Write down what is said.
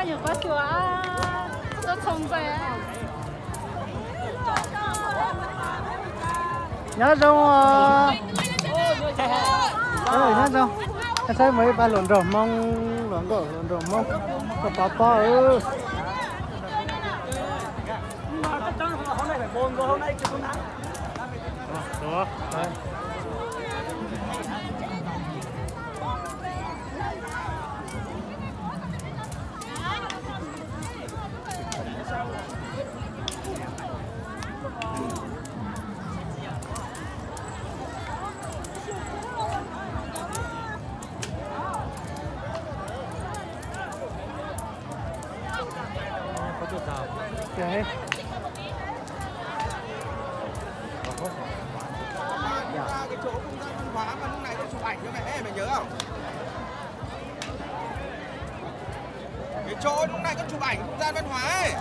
Nyuag qab xyuas, tuaj txhoov npe. Nyob zoo os. Nyob zoo. Saib muaj ib pab hluas nraug Hmoob, hluas nkauj hluas nraug Hmoob, koj pov pob. Cái chỗ không gian văn hóa mà lúc nãy có chụp ảnh cho mẹ em mày nhớ không? Cái chỗ lúc nãy có chụp ảnh không gian văn hóa ấy.